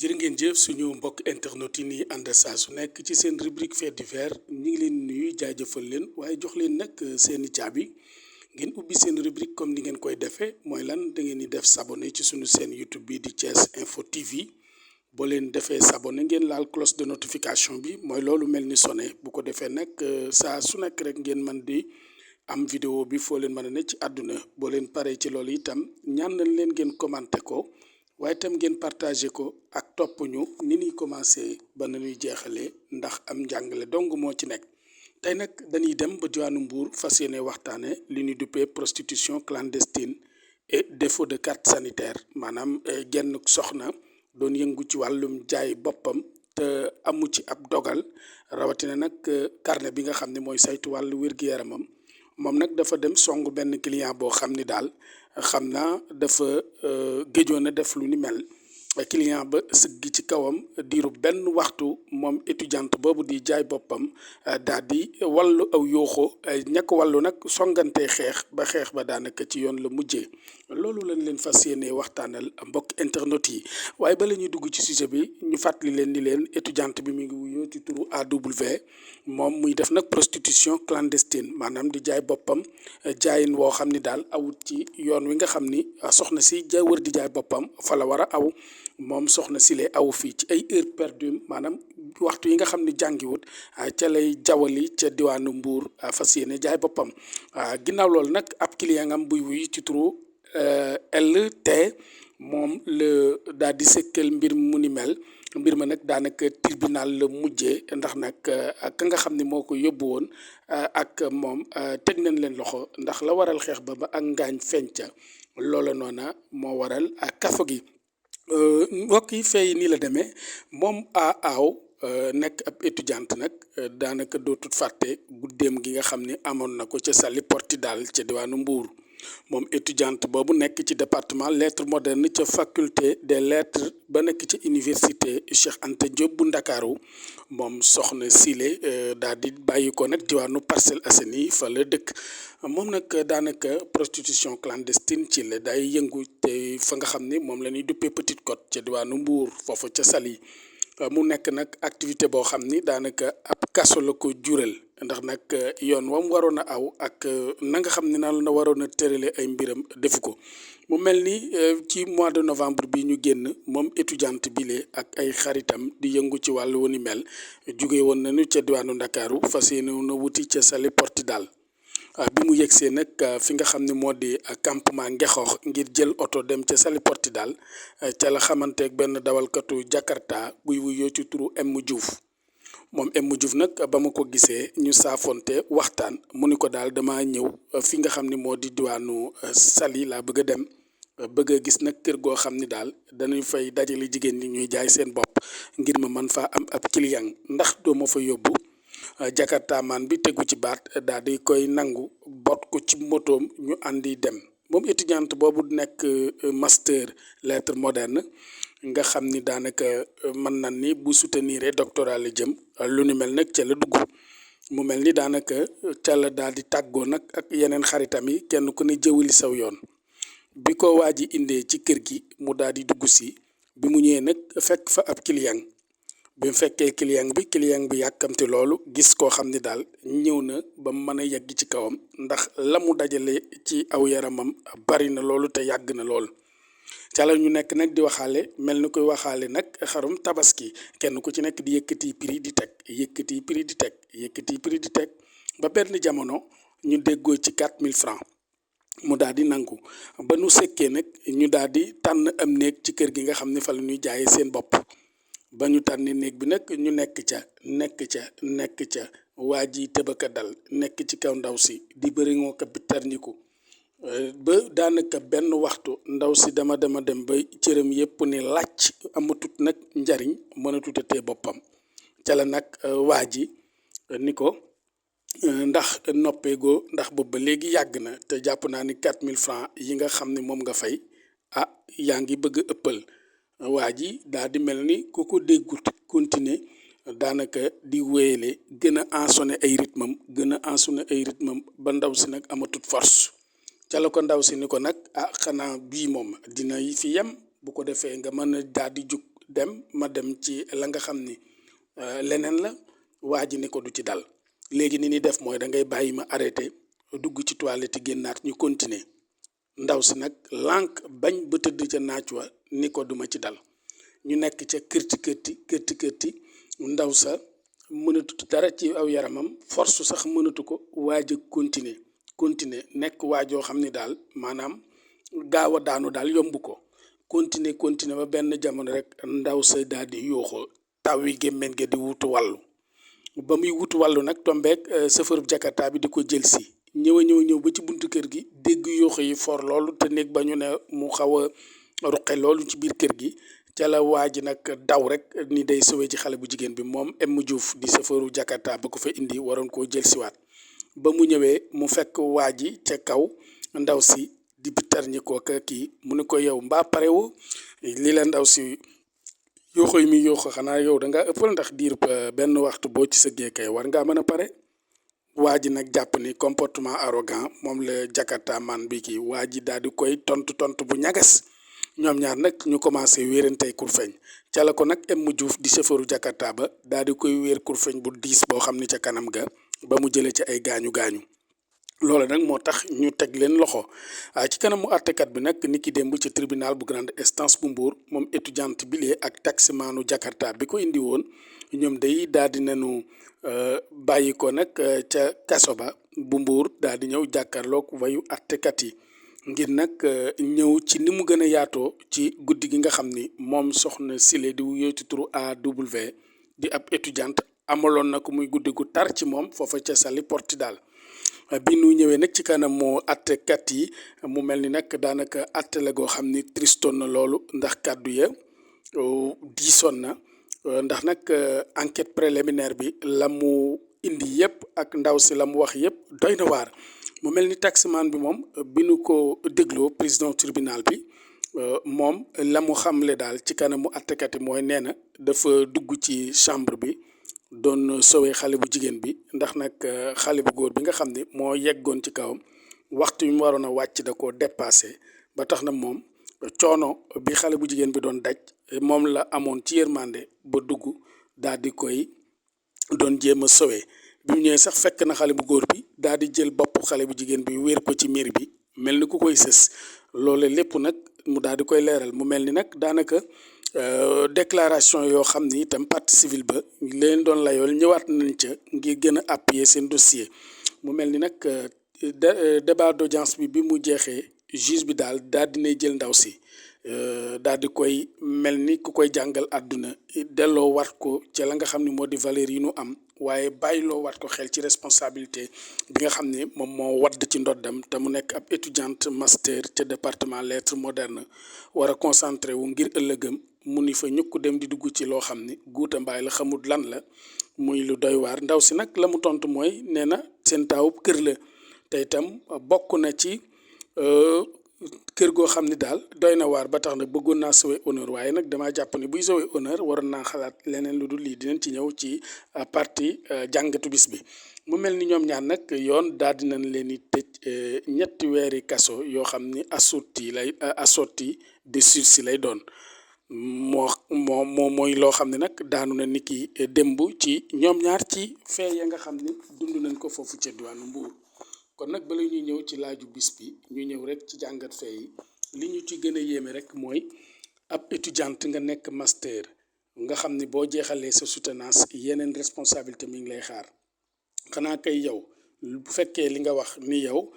jërë ngeen jëf suñu mbokk internet yi nii ànd saa su nekk ci seen rubrique fait divers ñu ngi leen nuyu jaajëfal leen waaye jox leen nag seeni caabi ngeen ubbi seen rubrique comme ni ngeen koy defee mooy lan da ngeen di def s'abonner ci suñu seen YouTube bi di Thiès Info TV boo leen defee s'abonner ngeen laal cloche de notification bi mooy loolu mel ni sonné bu ko defee nag saa su nekk rek ngeen mën di am vidéo bi foo leen mën a ne ci àdduna boo leen paree ci loolu itam ñaan nañ leen ngeen commenté ko. waaye itam ngeen partagé ko ak topp ñu ni ñuy commencé ba nañuy jeexalee ndax am njàngale dong moo ci nekk tey nag dañuy dem ba diwaanu Mbour fas yéene waxtaane li ñu duppee prostitution clandestine et défaut de carte sanitaire maanaam genn soxna doon yëngu ci wàllum jaay boppam te amu ci ab dogal rawatina nag carnet bi nga xam ne mooy saytu wàllu wér-gu-yaramam moom nag dafa dem song benn client boo xam ni daal xam naa dafa géjoon a def lu ni mel client ba sëgg ci kawam diiru benn waxtu moom étudiante boobu di jaay boppam daal di wallu aw yooxo ñàkk wàllu nag songante xeex ba daanaka ci yoon la mujjee loolu lañ leen fas yéene waxtaanal mbokk internet yi waaye bala ñuy dugg ci sujet bi ñu fàttali leen ni leen étudiante bi mi ngi wuyoo ci turu AW moom muy def nag prostitution clandestine maanaam di jaay boppam jaayin woo xam ni daal awut ci yoon wi nga xam ni soxna si wër di jaay boppam fa la war a aw moom soxna si lay aw fii ci ay heure perdue maanaam waxtu yi nga xam ne jàngiwut ca lay jawali ca diwaanu Mbuur fas yéene jaay boppam ginnaaw loolu nag ab client am buy wuy ci turu LT moom la daal di sëkkal mbir mu ni mel mbir ma nag daanaka tribunal la mujjee ndax nag ka nga xam ne moo ko yóbbu woon ak moom teg nañ leen loxo ndax la waral xeex ba ak ngaañ fenca loola noona moo waral kaso gi mbokk yi fay nii la demee moom aaw nekk ab étudiante nag daanaka dootut fàtte guddeem gi nga xam ne amoon na ko ca Saly Portudal ca diwaanu Mbour moom étudiante boobu nekk ci département lettres modernes ca faculté des lettres ba nekk ci université Cheikh Anta Diop bu Ndakaaru moom soxna Sile daal di bàyyi ko nag diwaanu Parcelles Assainies fa la dëkk moom nag daanaka prostitution clandestine ci la day yëngu te fa nga xam ne moom la ñuy duppee Petite Côte ca diwaanu Mbour foofu ca Saly mu nekk nag activité boo xam ni daanaka ab kaso la ko jural ndax nag yoon wam waroon a aw ak na nga xam ne naan la waroon a tërale ay mbiram defu ko mu mel ni ci mois de novembre bi ñu génn moom étudiante bile ak ay xaritam di yëngu ci wàllu wu ni mel jóge woon nañu ca diwaanu Ndakaaru fas yéene na wuti ca Saly Portudal bi mu yegsee nag fi nga xam ne moo di campement Ngexoox ngir jël oto dem ca Saly Portudal ca la xamanteeg benn dawalkatu Jakarta buy wuyoo ci turu M Diouf moom M Diouf nag ba ma ko gisee ñu saafonte waxtaan mu ni ko daal dama ñëw fi nga xam ne moo di diwaanu Saly laa bëgg a dem bëgg a gis nag kër goo xam ni daal dañuy fay dajale jigéen ñi ñuy jaay seen bopp ngir ma man faa am ab client ndax doo ma fa yóbbu Jakarta man bi tegu ci baat daal di koy nangu bot ko ci motoom ñu àndi dem moom étudiante boobu nekk master lettres modernes nga xam ni daanaka mën na ni bu soutenir doctorat la jëm lu ni mel nag ca la dugg mu mel ni daanaka ca la daal di tàggoo nag ak yeneen xaritam yi kenn ku ne jëwali saw yoon bi ko waa ji indee ci kër gi mu daal di dugg si bi mu ñëwee nag fekk fa ab client bi mu fekkee client bi yàkkamte loolu gis koo xam ni daal ñëw na ba mu mën a yegg ci kawam ndax la mu dajale ci aw yaramam bari na loolu te yàgg na lool ca la ñu nekk nag di waxaale mel ni koy waxaale nag xarum tabaski kenn ku ci nekk di yëkkati prix di teg yëkkati prix di teg ba benn jamono ñu déggoo ci 4000 francs mu daal di nangu ba nu sekkee nag ñu daal di tànn am néeg ci kër gi nga xam ne fa la ñuy jaayee seen bopp ba ñu tànni néeg bi nag ñu nekk ca waa ji tëbaka dal nekk ci kaw ndaw si di bëri ngoo ko bitarñiku ba daanaka benn waxtu ndaw si dama dem ba cëram yépp ni làcc amatut nag njariñ mënatut a tee boppam ca la nag waa ji ni ko ndax noppeegoo ndax boobu ba léegi yàgg na te jàpp naa ni 4000 francs yi nga xam ne moom nga fay yaa ngi bëgg ëppal waa ji daal di mel ni ku ko déggut continuer daanaka di wéyale gën a ensonné ay rythme ba ndaw si nag amatut force ca la ko ndaw si ni ko nag xanaa bii moom dina fi yem bu ko defee nga mën a daal di jug dem ma dem ci la nga xam ni leneen la waa ji ni ko du ci dal léegi ni def mooy da ngay bàyyi ma arrêté dugg ci toilette génnaat ñu continuer ndaw si nag lànk bañ ba tëdd ca naaj wa ni ko duma ci dal ñu nekk ca kërti ndaw sa mënatu dara ci aw yaramam force sax mënatu ko waaj a continuer nekk waajoo xam ni daal maanaam gaaw a daanu daal yomb ko continuer ba benn jamono rek ndaw sa daal di yuuxu taw yi gémmen ge di wutu wàllu ba muy wutu wàllu nag tombeek chauffeur jakarta bi di ko jël si ñëw ba ci buntu kër gi dégg yuuxu yi for loolu te néeg ba ñu ne mu xaw a ruqe loolu ci biir kër gi ca la waa ji nag daw rek ni day sowee ci xale bu jigéen bi moom M Diouf di chauffeuru jakarta ba ko fa indi waroon koo jël siwaat ba mu ñëwee mu fekk waa ji ca kaw ndaw si di bitar ñi ko kii mu ne ko yow mbaa parewu li la ndaw si yuuxu yi muy yuuxu xanaa yow da ngaa ëppal ndax diir benn waxtu boo ci sëggee kay war ngaa mën a pare waa ji nag jàpp ni comportement arrogant moom la jakarta man bi kii waa ji daal di koy tontu bu ñagas ñoom ñaar nag ñu commencé wéerantey kurfeñ ca la ko nag M Diouf di chauffeuru jakarta ba daal di koy wéer kurfeñ bu diis boo xam ni ca kanam ga ba mu jëlee ci ay gaañu loolu nag moo tax ñu teg leen loxo ci kanamu àttekat bi nag niki démb ci tribunal bu grande instance bu Mbour moom étudiante bi ak taximaanu jakarta bi ko indi woon ñoom day daal di nañu bàyyi ko nag ca kaso ba bu Mbour daal di ñëw jàkkaarloog wayu àttekat yi ngir nag ñëw ci ni mu gën a yaatoo ci guddi gi nga xam ni moom soxna Sile di wuyoo ci turu AW di ab étudiante amaloon na ko muy guddi gu tar ci moom foofa ca Saly Portudal bi nu ñëwee nag ci kanamu àttekat yi mu mel ni nag daanaka àtte la goo xam ni tristoon na loolu ndax kàddu ya diisoon na ndax nag enquête préliminaire bi la mu indi yëpp ak ndaw si la mu wax yëpp doy na waar mu mel ni taximan bi moom bi nu ko dégloo président tribunal bi moom la mu xamle daal ci kanamu àttekat yi mooy nee na dafa dugg ci chambre bi doon sowee xale bu jigéen bi ndax nag xale bu góor bi nga xam ne moo yeggoon ci kawam waxtu yu mu waroon a wàcc da koo dépassé ba tax na moom coono bi xale bu jigéen bi doon daj moom la amoon ci yërmande ba dugg daal di koy doon jéem a sowee bi mu ñëwee sax fekk na xale bu góor bi daal di jël bopp xale bu jigéen bi wéer ko ci miir bi mel ni ku koy sës loole lépp nag mu daal di koy leeral mu mel ni nag daanaka déclaration yoo xam ni itam partie civile ba leen doon layool ñëwaat nañ ca ngir gën a appuyer seen dossier mu mel ni nag débat d'audience bi mu jeexee juge bi daal dinay jël ndaw si daal di koy mel ni ku koy jàngal àdduna delloo wat ko ci la nga xam ni moo di valeur yi nu am waaye bàyyiloo wat ko xel ci responsabilité bi nga xam ne moom moo wadd ci ndoddam te mu nekk ab étudiante master ca département lettres modernes war a concentré wu ngir ëllëgëm mu ni fa ñukk dem di dugg ci loo xam ni guuta mbaay la xamul lan la muy lu doy waar ndaw si nag la mu tontu mooy nee na seen taawub kër la te itam bokk na ci kër goo xam ni daal doy na waar ba tax na bëggoon naa sauver honneur waaye nag damaa jàpp ni buy sauver honneur waroon naa xalaat leneen lu dul lii dinañ ci ñëw ci partie jàngatu bis bi mu mel ni ñoom ñaar nag yoon daal dinañ leen di tëj 3 weeri kaso yoo xam ni assorti de sursis lay doon mooy loo xam ne nag daanu na niki démb ci ñoom ñaar ci fee ya nga xam ni dund nañ ko foofu ca diwaanu Mbuur kon nag bala ñuy ñëw ci laaju bis bi ñu ñëw rek ci jàngat fee yi li ñu ci gën a yéeme rek mooy ab étudiante nga nekk master nga xam ni boo jeexalee sa soutenance yeneen responsabilité mi ngi lay xaar xanaa kay yow bu fekkee li nga wax ni yow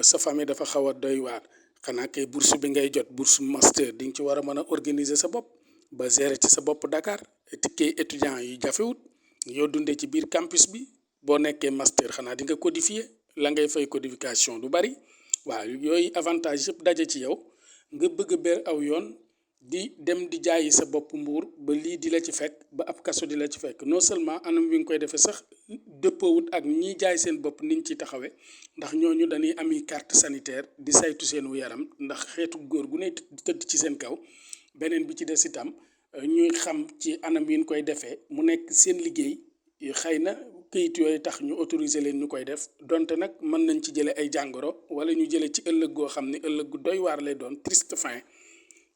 sa famille dafa xaw a doy waar xanaa kay bourse bi ngay jot bourse master di nga ci war a mën a organiser sa bopp ba gérer ci sa bopp Dakar ticket étudiant yi jafewut yoo dundee ci biir campus bi boo nekkee master xanaa di nga codifier la ngay fay codification du bari waaw yooyu avantage yëpp daje ci yow nga bëgg a ber aw yoon di dem di jaayi sa bopp Mbuur ba lii di la ci fekk ba ab kaso di la ci fekk non seulement anam wi nga koy defee sax dëppoowut ak ñiy jaay seen bopp niñ ci taxawee ndax ñooñu dañuy ami carte sanitaire di saytu seenu yaram ndax xeetu góor gu ne tëdd ci seen kaw beneen bi ci des itam ñuy xam ci anam yi ñu koy defee mu nekk seen liggéey xëy na këyit yooyu tax ñu autoriser leen ñu koy def donte nag mën nañ ci jële ay jàngoro wala ñu jële ci ëllëg goo xam ne ëllëg gu doy waar lay doon triste fin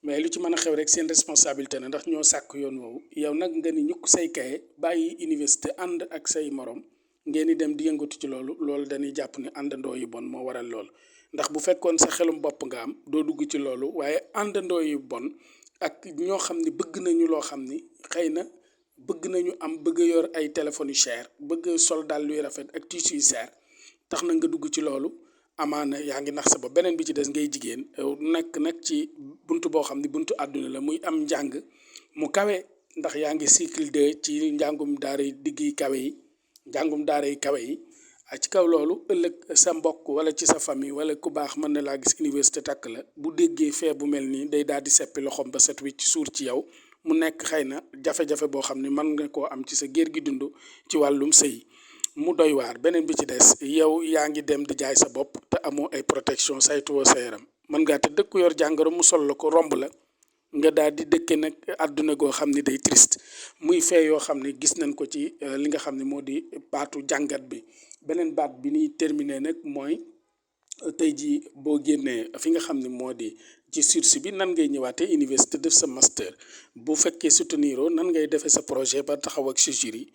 mais lu ci mën a xew rek seen responsabilité na ndax ñoo sàkk yoon woowu yow nag nga ni ñukk say kaye bàyyi université ànd ak say morom ngeen di dem di yëngatu ci loolu dañuy jàpp ne àndandoo yu bon moo waral loolu ndax bu fekkoon sa xelum bopp nga am doo dugg ci loolu waaye àndandoo yu bon ak ñoo xam ne bëgg nañu loo xam ni xëy na bëgg nañu am bëgg a yor ay téléphones yu cher bëgg sol daal luy rafet ak tissu yu cher tax na nga dugg ci loolu amaana yaa ngi nax sa bopp beneen bi ci des ngay jigéen nekk nag ci buntu boo xam ne buntu àdduna la muy am njàng mu kawe ndax yaa ngi cycle 2 ci njàngum daara yi digg yi kawe yi njàngum daara yi kawe yi ci kaw loolu ëllëg sa mbokk wala ci sa famille wala ku baax mën na laa gis université takk la bu déggee fee bu mel nii day daal di seppi loxoom ba set wi ci suur ci yow mu nekk xëy na jafe-jafe boo xam ne mën nga koo am ci sa géer gi dund ci wàllum sëy mu doy waar beneen bi ci des yow yaa ngi dem di jaay sa bopp te amoo ay protection saytuwoo sa yaram mën ngaa te dëkk yor jàngoro mu sol la ko romb la nga daal di dëkke nag àdduna goo xam ne day triste muy fee yoo xam ne gis nañ ko ci li nga xam ne moo di baatu jàngat bi beneen baat bi ñuy terminer nag mooy tey jii boo génnee fi nga xam ne moo di ci sursi bi nan ngay ñëwaatee université def sa master bu fekkee soutenir nan ngay defee sa projet ba taxaw ak sa jury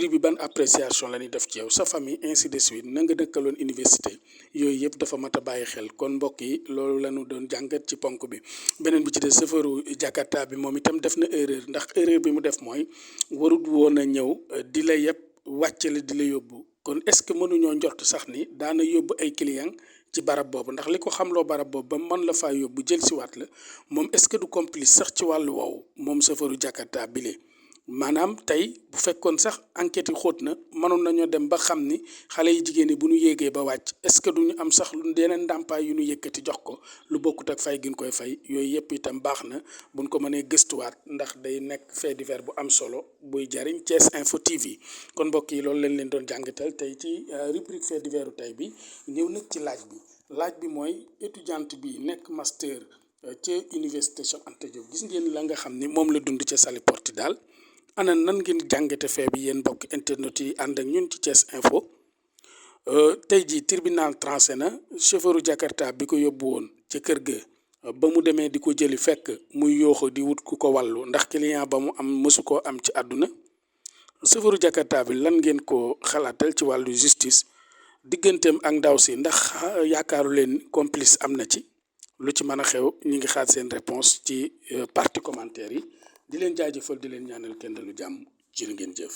bi ban appréciation la ñuy def ci yow sa famille ainsi de suite na nga dëkkaloon université yooyu yëpp dafa mat a bàyyi xel kon mbokk yi loolu la ñu doon jàngat ci ponk bi beneen bi ci des chauffeuru Jakarta bi moom itam def na erreur ndax erreur bi mu def mooy warut woon a ñëw di la yëpp wàcce la di la yóbbu kon est-ce que mënuñoo njort sax ni daana yóbbu ay client ci barab boobu ndax li ko xamloo barab boobu ba mën la faa yóbbu jël si waat la moom est-ce que du complice sax ci wàllu woowu moom chauffeuru Jakarta bile maanaam tey bu fekkoon sax enquête yi xóot na mënoon nañoo dem ba xam ni xale yi jigéen ñi bu ñu yéegee ba wàcc est-ce que duñu am sax yeneen ndàmpaay yu ñu yëkkati jox ko lu bokkut ak fay gi ñu koy fay yooyu yëpp itam baax na buñ ko mënee gëstuwaat ndax day nekk fait divers bu am solo buy jariñ Thiès Info TV kon mbokk yi loolu lañ leen doon jàngatal tey ci rubrique fait divers tey bi ñëw nag ci laaj bi mooy étudiante bi nekk master ca université Cheikh Anta Diop gis ngeen la nga xam ni moom la dund ca Saly Portudal ana nan ngeen jàngate fee bi yéen mbokk internet yi ànd ak ñun ci Thiès Info tey jii tribunal tranché na chauffeuru Jakarta bi ko yóbbu woon ca kër ga ba mu demee di ko jëli fekk muy yooxu di wut ku ko wàllu ndax client ba mu am mësu koo am ci àdduna chauffeuru Jakarta bi lan ngeen ko xalaatal ci wàllu justice digganteem ak ndaw si ndax yaakaaru leen complice am na ci lu ci mën a xew ñi ngi xaar seen réponse ci partie commentaire yi di leen jaajëfal di leen ñaanal kenn lu jàmm jërë ngeen jëf